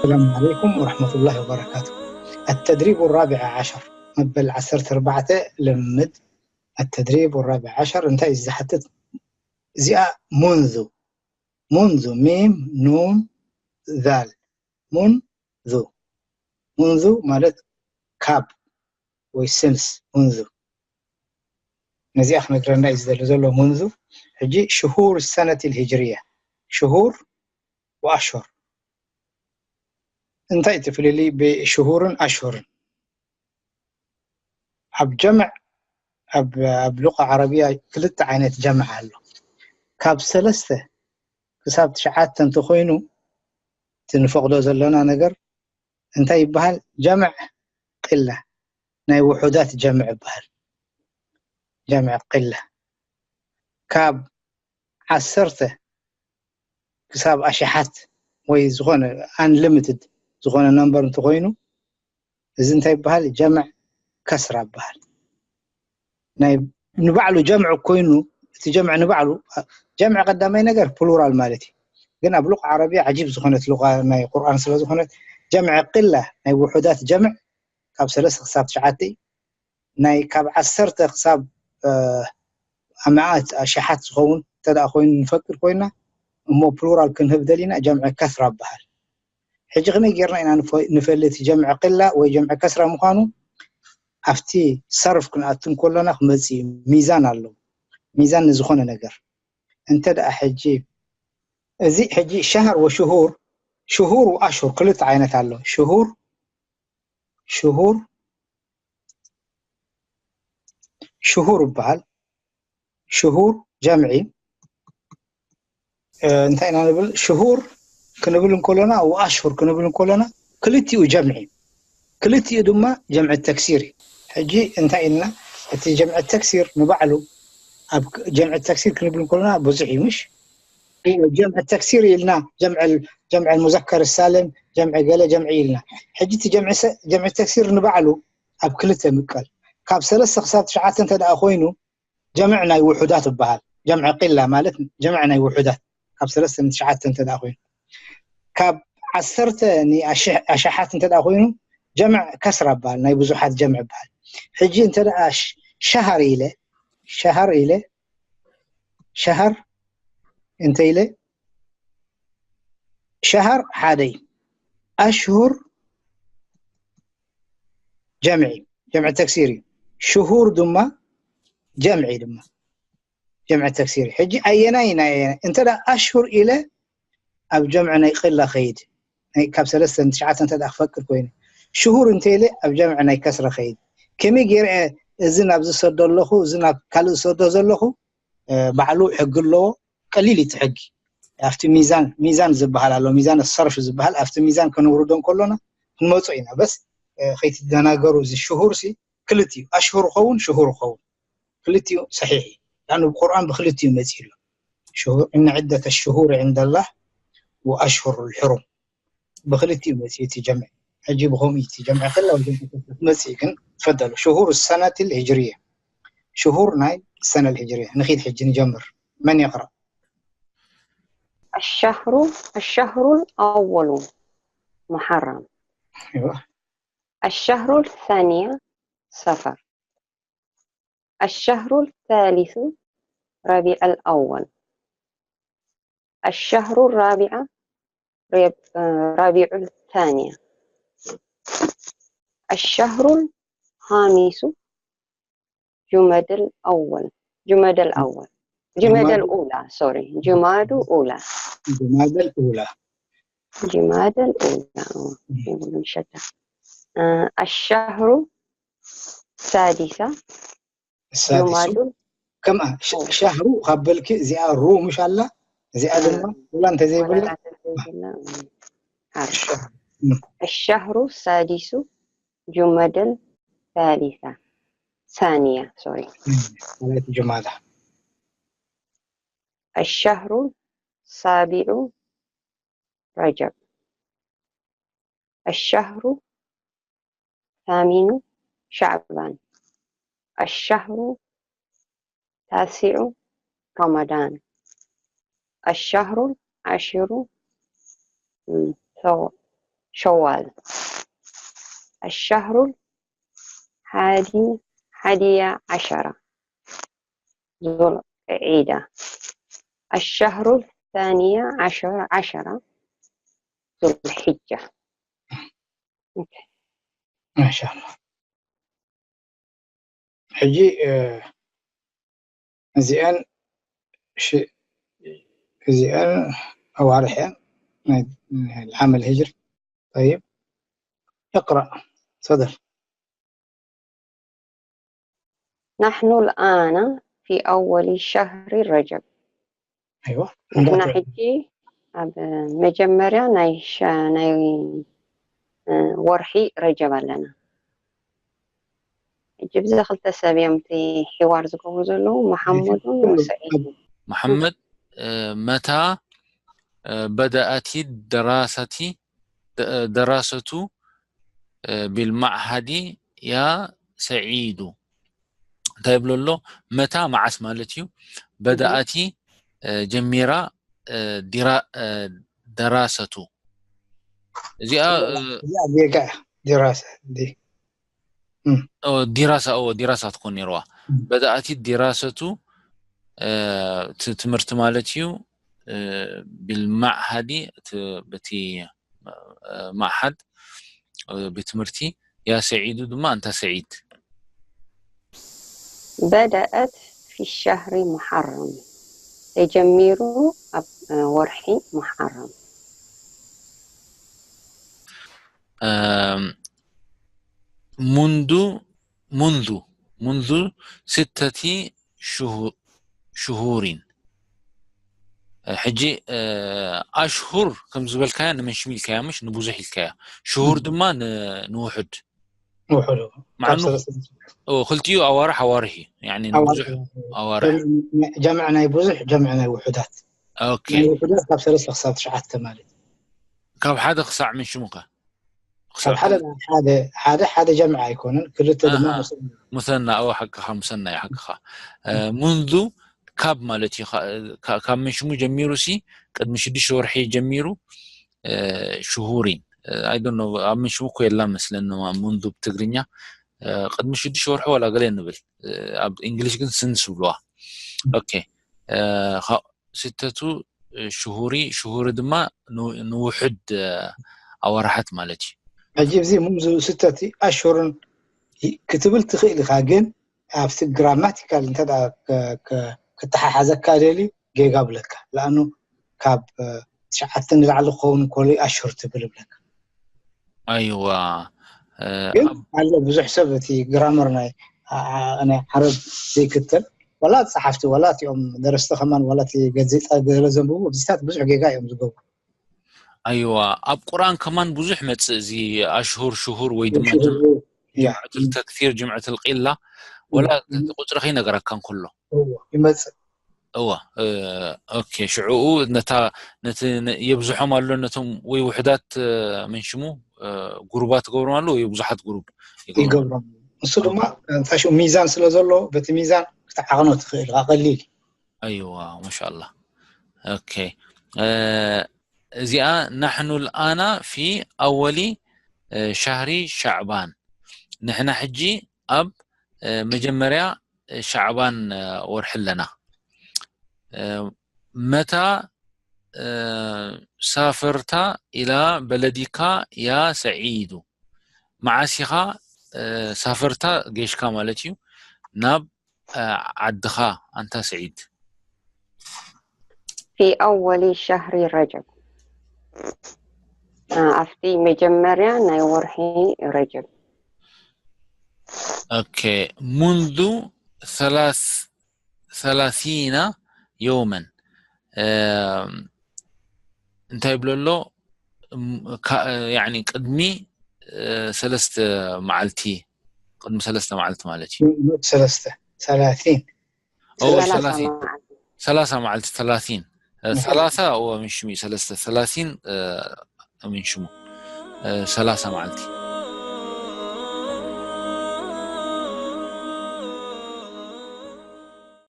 السلام عليكم ورحمة الله وبركاته. التدريب الرابع عشر، መበል ዓሰርተ ኣርባዕተ ልምምድ። التدريب الرابع عشر እንታይ እዩ ዝሓትት? እዚኣ منذ، منذ፣ ሚም ኑን ዛል፣ منذ፣ منذ ማለት ካብ ወይ since، منذ። ነዚኣ ክነግረና እዩ ዝደሊ ዘሎ منذ። ሕጂ شهور السنة الهجرية، شهور وأشهر እንታይ እቲ ፍልልይ ብሽሁርን ኣሽሁርን? ኣብ ጀምዕ፣ ኣብ፣ ኣብ ሉቃ ዓረብያ ክልተ ዓይነት ጀምዕ ኣሎ። ካብ ሰለስተ ክሳብ ትሽዓተ እንተኾይኑ፣ እቲ ንፈቕዶ ዘለና ነገር እንታይ ይበሃል? ጀምዕ ቅላ፣ ናይ ውሑዳት ጀምዕ ይበሃል። ጀምዕ ቅላ። ካብ ዓሰርተ ክሳብ ኣሽሓት ወይ ዝኾነ unlimited ዝኾነ ነምበር እንተኾይኑ፣ እዚ እንታይ ይበሃል? ጀምዕ ከስራ ይበሃል። ናይ ንባዕሉ ጀምዕ ኮይኑ፣ እቲ ጀምዕ ንባዕሉ፣ ጀምዕ ቀዳማይ ነገር ፕሉራል ማለት እዩ። ግን ኣብ ሉቃ ዓረብያ ዓጂብ ዝኾነት ሉቃ ናይ ቁርኣን ስለ ዝኾነት፣ ጀምዕ ቅላ ናይ ውሑዳት ጀምዕ ካብ ሰለስተ ክሳብ ትሽዓተ እዩ። ናይ ካብ ዓሰርተ ክሳብ፣ እ፣ ኣማኣት ኣሽሓት ዝኸውን እንተ ደኣ ኮይኑ ንፈቅድ ኮይና፣ እሞ ፕሉራል ክንህብ ደሊና ጀምዒ ከስራ ይበሃል። ሕጂ ከመይ ጌርና ኢና ንፈ-፣ ንፈልጥ ጀምዒ ቅላ ወይ ጀምዒ ከስራ ምዃኑ? ኣብቲ ሰርፍ ክንኣቱ እንከሎና ክመጽእ እዩ። ሚዛን ኣለዎ። ሚዛን ንዝኾነ ነገር። እንተ ደኣ ሕጂ፣ እዚ ሕጂ ሸህር ወሽሁር፣ ሽሁር ወኣሽሁር ክልተ ዓይነት ኣሎ። ሽሁር፣ ሽሁር፣ ሽሁር ይበሃል። ሽሁር ጀምዒ፣ እ፣ እንታይ ኢና ንብል? ሽሁር ክንብል እንከሎና፣ ወኣሽሁር ክንብል እንከሎና፣ ክልቲኡ ጀምዒ፣ ክልቲኡ ድማ ጀምዒ ተክሲር እዩ። ሕጂ እንታይ ኢልና? እቲ ጀምዒ ተክሲር ንባዕሉ፣ ኣብ ክ-፣ ጀምዒ ተክሲር ክንብል እንከሎና ብዙሕ እዩ፣ ምሽ? ጀምዒ ተክሲር ኢልና፣ ጀምዒ፣ ጀምዒ ሙዘከር ሳልም፣ ጀምዒ ገለ፣ ጀምዒ ኢልና። ሕጂ እቲ ጀምዒ ሰ-፣ ጀምዒ ተክሲር ንባዕሉ ኣብ ክልተ ይምቀል። ካብ ሰለስተ ክሳብ ትሽዓተ እንተ ደኣ ኮይኑ፣ ጀምዕ ናይ ውሑዳት ይበሃል። ጀምዕ ቂላ ማለት ጀምዕ ናይ ውሑዳት፣ ካብ ሰለስተ ንትሽዓተ እንተ ደኣ ኮይኑ። ካብ ዓሰርተ ንኣሽሕ-፣ ኣሽሓት እንተ ደኣ ኮይኑ፣ ጀምዕ ከስራ ይበሃል፣ ናይ ብዙሓት ጀምዕ ይበሃል። ሕጂ እንተ ደኣ ሽ-፣ ሸሃር ኢለ፣ ሸሃር ኢለ፣ ሸሃር እንተ ኢለ፣ ሸሃር ሓደ እዩ። ኣሽሁር ጀምዒ፣ ጀምዒ ተክሲር እዩ። ሽሁር ድማ ጀምዒ ድማ፣ ጀምዒ ተክሲር እዩ። ሕጂ ኣየናይ ናይ ኣየናይ? እንተ ደኣ ኣሽሁር ኢለ ኣብ ጀምዒ ናይ ቂላ ኸይድ፣ ናይ ካብ ሰለስተ ንትሽዓተ እንተ ደኣ ክፈቅድ ኮይኑ፣ ሽሁር እንተ ኢለ ኣብ ጀምዒ ናይ ከስረ ኸይድ። ከመይ ገይረ እዚ ናብ ዝሰዶ ኣለኹ፣ እዚ ናብ ካልእ ዝሰዶ ዘለኹ፣ እ፣ ባዕሉ ሕጊ ኣለዎ። ቀሊል እዩ እቲ ሕጊ። ኣብቲ ሚዛን፣ ሚዛን ዝበሃል ኣሎ፣ ሚዛን ሰርፍ ዝበሃል፣ ኣብቲ ሚዛን ከነውርዶ እንከሎና ክንመጾ ኢና። በስ፣ እ፣ ከይትደናገሩ፣ እዚ ሽሁር ሲ ክልቲኡ፣ ኣሽሁር ኸውን፣ ሽሁር ኸውን። ክልቲኡ ሰሒሕ እዩ። ላኑ ብቁርኣን ብክልቲኡ መጺኡ ኣሎ። ሽሁር፣ እነ ዒደተ ሽሁር ዕንደላህ ወኣሽሁር ልሑሩም። ብክልቲኡ መጺኡ እቲ ጀምዕ። ሕጂ ብኸምኡ እቲ ጀምዕ ከላ ወይ ጀምዕ ከላ መጺኡ ግን፣ ትፈደሉ። ሽሁር ሰነት ልሂጅርየ። ሽሁር ናይ ሰነ ልሂጅርየ። ንኺድ ሕጂ ንጀምር። መን የቕረእ? الشهر، الشهر الأول محرم. እይዋ። الشهر الثانية صفر. الشهر الثالث ربيع الأول. الشهر الرابع رب-، آه، ربيع الثانية. الشهر الخامس جمادى الأول. جمادى الأول. جمادى جمادى. الأولى، سوري، جمادى الأولى. ጀማደል ኡላ። جمادى الأولى. آه، يقولون شتى. آه، الشهر السادسة السادس. جمادى ከምኣ ሸ-፣ ኡላ። ሸህሩ ካብ በልኪ እዚኣ ሩ ምሽ ኣላ፣ እዚኣ እ። ድማ ኡላ እንተዘይብላ ولا لا تزيدنا. عارف. ሸህሩ الشهر السادس جمادى الثالثة، ثانية، سوري. ማለት ጀማዳ። الشهر السابع رجب. الشهر الثامن شعبان. الشهر التاسع رمضان. الشهر العاشر، م، ثو-، شوال. الشهر الحادي حادي عشر ذو القعدة. الشهر الثاني عشر عشر ذو الحجة. ማሻላ። ሕጂ እዚአን እዚአን ኣዋርሕ እየን ናይ ዓመል ህጅሪ። طيب، اقرأ. تفضل. نحن الآن في أول شهر رجب. أيوة. ንሕና ሕጂ ኣብ መጀመርያ ናይ ሸ- ናይ እ፣ ወርሒ ረጀብ ኣለና። ሕጂ ብዚ ክልተ ሰብ እዮም እቲ ሒዋር ዝገብሩ ዘለዉ፣ መሓመዱን ወሰዒድን። محمد، آه، متى، آه، بدأت الدراسة، د- دراسة، آه، بالمعهد يا سعيد؟ እንታይ ይብሎ ኣሎ? መታ፣ መዓስ ማለት እዩ። በደኣቲ፣ ጀሚራ፣ ዲራሰቱ። እዚኣ ጌጋ ዲራሳ ዲራሳ እዎ ዲራሳ ትኮን ነይርዋ። በደኣቲ ዲራሰቱ፣ ትምህርቲ ማለት እዩ። ቢልማዕሃዲ፣ በቲ ማዕሃድ፣ ቤት ትምህርቲ። ያ ሰዒዱ ድማ፣ ኣንታ ሰዒድ። بدأت في الشهر محرم، ተጀሚሩ ኣብ ወርሒ ሙሓረም። منذ منذ منذ ستة شهور شهور። ሕጂ ኣሽሁር ከም ዝበልካያ ንመንሽም ኢልካያ፣ ምሽ ንብዙሕ ኢልካያ። ሽሁር ድማ ንውሑድ። ውሑድ ክልቲኡ ኣዋርሕ ኣዋርሕ እዩ። ንብዙሕ ኣዋርሕ ጀምዕ ናይ ብዙሕ፣ ጀምዕ ናይ ውሑዳት። ናይ ውሑዳት ካብ ሰለስተ ክሳብ ትሽዓተ ማለት። ካብ ሓደ ክሳዕ መንሽሙ ከ? ሓደ ሓደ ጀምዕ ኣይኮነን፣ ክልተ ድማ ሙሰና። እወ ሓቅኻ፣ ሙሰና እዩ ሓቅኻ። ሙንዙ ካብ ማለት እዩ። ካብ መንሽሙ ጀሚሩ ሲ ቅድሚ ሽዱሽተ ወርሒ ጀሚሩ ሽሁሪን። ኣይ ዶንት ኖ፣ ኣብ መንሽሙ እኮ የላን መስለኒ ሙንዙ ብትግርኛ። ቅድሚ ሽዱሽተ ወርሒ ዋላ ገለ ንብል፣ ኣብ እንግሊሽ ግን ስንስ ብልዋ። ኦኬ፣ ስተቱ ሽሁሪ፣ ሽሁሪ ድማ ንውሕድ ኣዋርሓት ማለት እዩ። ሕጂ እዚ ሙንዙ ስተቲ ኣሽሁርን ክትብል ትኽእል ኢኻ፣ ግን ኣብቲ ግራማቲካል እንተ ክተሓሓዘካ ደልዩ ጌጋ ብለካ። ለኣኑ ካብ ትሽዓተ ንላዕሊ ክኸውን እንከሎ ኣሽሁር ትብል ብለካ። ኣይዋ ግን ኣሎ ብዙሕ ሰብ እቲ ግራመር ናይ ናይ ዓረብ ዘይክተል፣ ዋላ ጸሓፍቲ፣ ዋላ እቲኦም ደረስቲ ከማን፣ ዋላ እቲ ገዜጣ ገለ ዘንብቡ፣ ኣብዚታት ብዙሕ ጌጋ እዮም ዝገብሩ። ኣይዋ ኣብ ቁርኣን ከማን ብዙሕ መጽእ፣ እዚ ኣሽሁር ሽሁር ወይ ድማ ጅምዕትል ተክሲር፣ ጅምዕትል ቂላ፣ ወላ ቁጽሪ ከይነገረካ እንከሎ ይመጽእ። እዋ ኦኬ። ሽዑኡ ነታ ነቲ የብዝሖም ኣሎ ነቶም ወይ ውሕዳት መንሽሙ ጉሩባት ገብሮም ኣሎ ወይ ብዙሓት ጉሩብ ይገብሮም። እሱ ድማ እንታይ ሽሙ ሚዛን ስለ ዘሎ በቲ ሚዛን ክትዓቕኖ ትኽእል ኢኻ፣ ቀሊል እዩ። ኣይዋ ማሻላ። ኦኬ፣ እዚኣ ናሕኑ ልኣና ፊ ኣወሊ ሻህሪ ሻዕባን፣ ንሕና ሕጂ ኣብ መጀመርያ ሻዕባን ወርሒ ኣለና። መታ ሳፈርታ ኢላ በለዲካ ያ ሰዒዱ፣ መዓስ ኢኻ ሳፈርታ ጌሽካ ማለት እዩ ናብ ዓድኻ ኣንታ ሰዒድ? في أول شهر رجب، ኣብቲ መጀመርያ ናይ ወርሒ ረጀብ። ኦኬ፣ منذ ثلاث ثلاثين يوما። እንታይ ይብሎ ኣሎ? ቅድሚ ሰለስተ መዓልቲ፣ ቅድሚ ሰለስተ መዓልቲ ማለት እዩ። ሰለስተ ሰላሲን ሰላሳ መዓልቲ ሰላሲን ሰላሳ እዎ ምን ሽሙ ሰለስተ ሰላሲን ምን ሽሙ ሰላሳ መዓልቲ።